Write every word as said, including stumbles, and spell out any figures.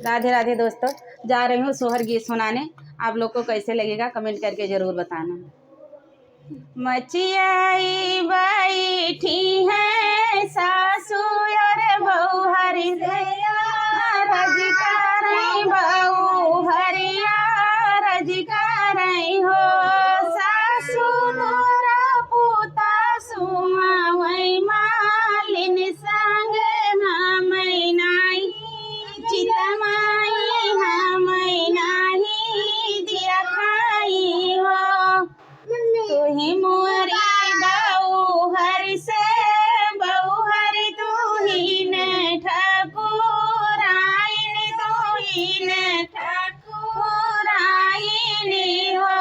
राधे राधे दोस्तों, जा रही हूँ सोहर गीत सुनाने। आप लोग को कैसे लगेगा, कमेंट करके जरूर बताना। मचियाई बैठी है सासू और बहू हरि से, रज करई बहू हरिया, रज करई हो। सासू तोरा पुता सुआवई मालिन संग, हमई नाही चितमाई, हमई नाही दिया खाई हो। तुही मोरी बहू हरि से, बहू हरि तुही ने ठाकुराइन, तुही ने ठाकुराइन हो।